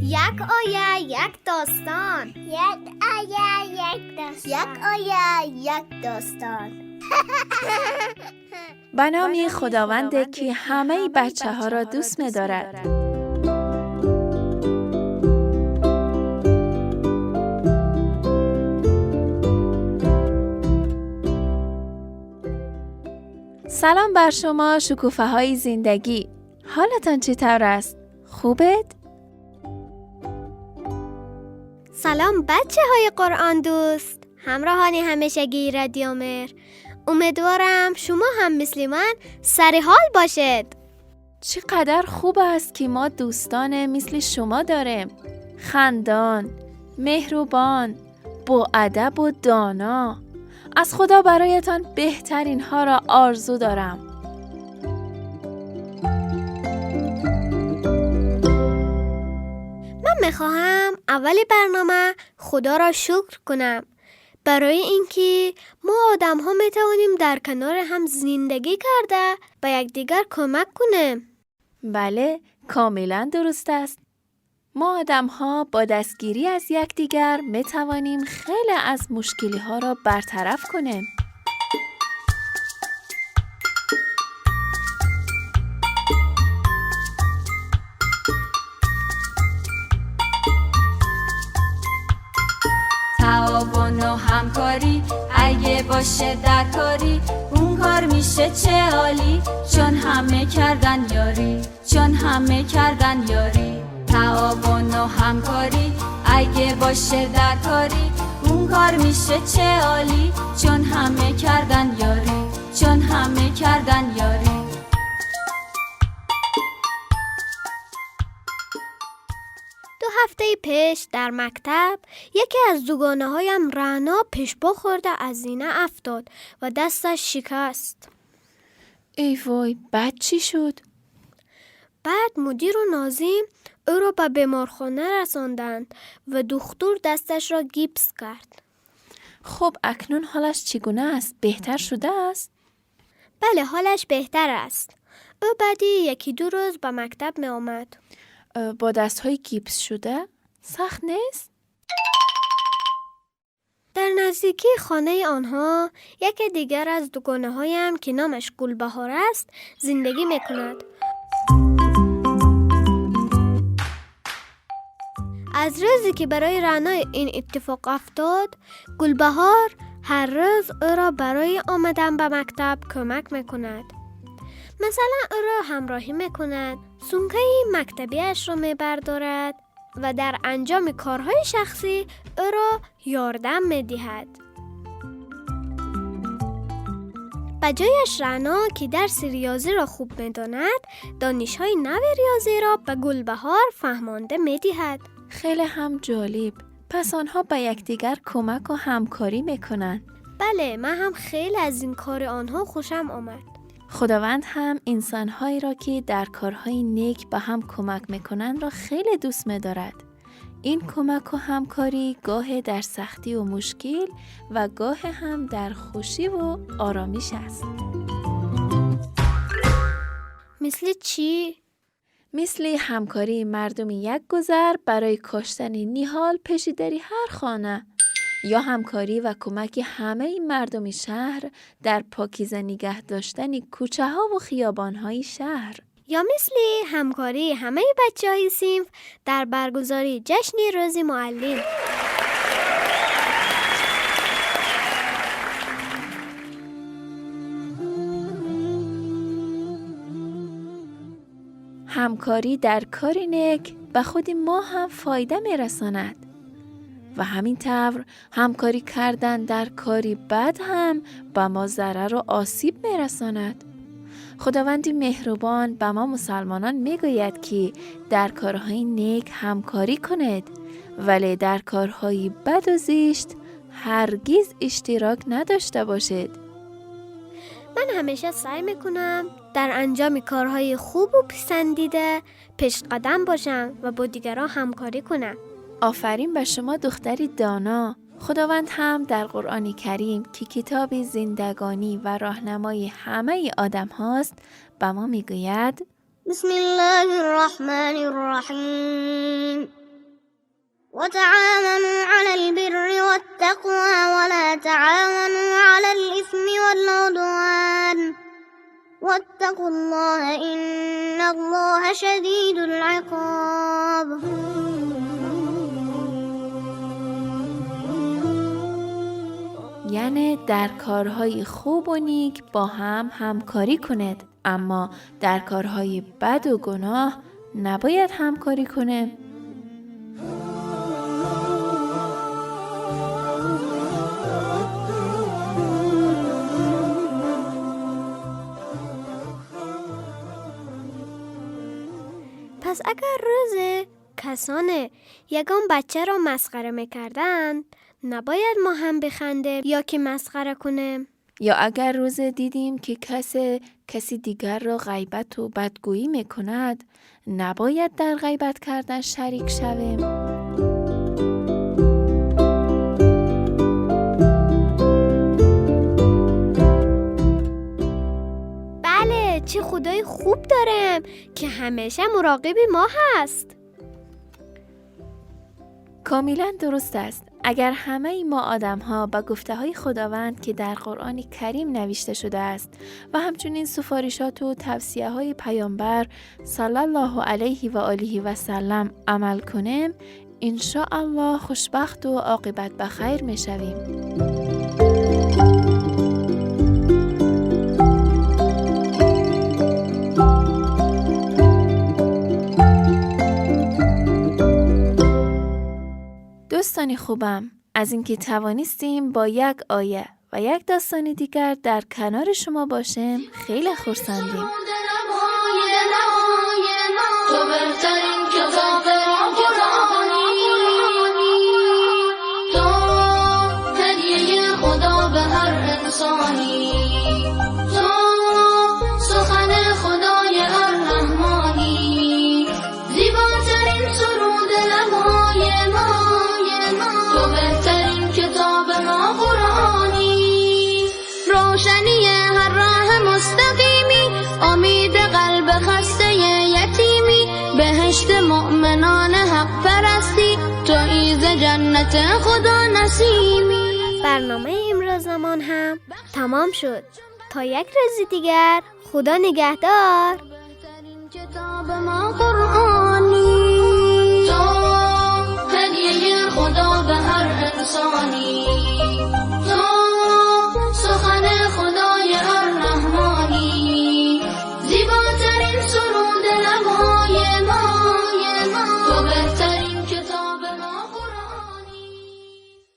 Як оя, як достон. Як оя, як достон. Як оя, як достон. به نام خداوند که همه بچه ها را دوست می دارد. سلام بر شما شکوفه های زندگی. حالتان چطور است؟ خوبت؟ سلام بچه های قرآن دوست، همراهان همیشگی رادیو مهر. امیدوارم شما هم مثل من سر حال باشید. چقدر خوب است که ما دوستان مثل شما داریم. خندان، مهربان، با ادب و دانا. از خدا برایتان بهترین ها را آرزو دارم. من میخواهم اول برنامه خدا را شکر کنم برای اینکه ما آدم ها میتوانیم در کنار هم زندگی کرده به یکدیگر کمک کنیم. بله، کاملا درست است. ما آدم ها با دستگیری از یکدیگر می توانیم خیلی از مشکلی ها را برطرف کنیم. تعاون و همکاری اگه باشه در کاری، اون کار میشه چه عالی، چون همه کردن یاری، چون همه کردن یاری. تعاون و همکاری اگه باشه در کاری، اون کار میشه چه عالی، چون همه کردن یاری، چون همه کردن یاری. 2 هفته پیش در مکتب یکی از دوگانه هایم رعنا پیش پا خورده از زینه افتاد و دستش شکست. ای وای، بعد چی شد؟ بعد مدیر و ناظم او را به بیمارخانه رساندند و دکتر دستش را گیپس کرد. خب اکنون حالش چگونه است؟ بهتر شده است؟ بله، حالش بهتر است. او بعدی 1-2 روز به مکتب می آمد. با دستهای گیپس شده؟ سخت نیست؟ در نزدیکی خانه آنها یکی دیگر از دوگانه هایم که نامش گلبهار است زندگی می کند. از روزی که برای رعنا این اتفاق افتاد، گلبهار هر روز او را برای آمدن به مکتب کمک می کند. مثلا او را همراهی می کند، سمکه مکتبیش را می بردارد و در انجام کارهای شخصی او را یاردم می دهد. به جایش رعنا که درس ریاضی را خوب می داند، دانش‌های نو ریاضی را به گلبهار فهمانده می دهد. خیلی هم جالب. پس آنها به یکدیگر کمک و همکاری میکنند. بله، من هم خیلی از این کار آنها خوشم آمد. خداوند هم انسانهایی را که در کارهای نیک به هم کمک میکنند را خیلی دوست میدارد. این کمک و همکاری گاه در سختی و مشکل و گاه هم در خوشی و آرامش است. مثل چی؟ مثل همکاری مردم یک گذر برای کاشتن نهال پیش دری هر خانه، یا همکاری و کمک همه مردم شهر در پاکیزه نگه داشتن کوچه ها و خیابان های شهر، یا مثل همکاری همه بچه های صنف در برگزاری جشن روز معلم. همکاری در کار نیک به خود ما هم فایده می‌رساند و همین طور همکاری کردن در کاری بد هم به ما ضرر و آسیب می‌رساند. خداوند مهربان به ما مسلمانان می‌گوید که در کارهای نیک همکاری کنید، ولی در کارهای بد و زشت هرگز اشتراک نداشته باشید. من همیشه سعی می‌کنم در انجام کارهای خوب و پسندیده پیش قدم باشم و با دیگران همکاری کنم. آفرین به شما دختری دانا. خداوند هم در قرآن کریم که کتاب زندگانی و راهنمای همه آدم هاست به ما میگوید: بسم الله الرحمن الرحیم. وتعاونوا على البر والتقوى ولا تعاونوا على الإثم والعدوان واتقوا الله إن الله شديد العقاب. یعنی در کارهای خوب و نیک با هم همکاری کنید، اما در کارهای بد و گناه نباید همکاری کنیم. پس اگر روز کسان یگان بچه را مسخره میکردند، نباید ما هم بخندیم یا که مسخره کنیم. یا اگر روز دیدیم که کسی دیگر را غیبت و بدگویی میکند، نباید در غیبت کردن شریک شویم. بله، چه خدای خوب دارم که همیشه مراقب ما هست. کاملا درست است. اگر همه ما آدم ها با گفته های خداوند که در قرآن کریم نوشته شده است و همچنین سفارشات و توصیه های پیامبر صلی الله علیه و آله و سلم عمل کنیم، ان شاء الله خوشبخت و عاقبت بخیر می شویم. دوستان خوبم، از اینکه توانستیم با یک آیه و یک داستان دیگر در کنار شما باشیم خیلی خرسندیم. مؤمنان حق پرستی تو ایز جنت خدا نسیمی. برنامه امروز زمان هم تمام شد. تا یک روز دیگر، خدا نگهدار. بهترین کتاب ما قرآنی، تو هدیه خدا به هر انسانی.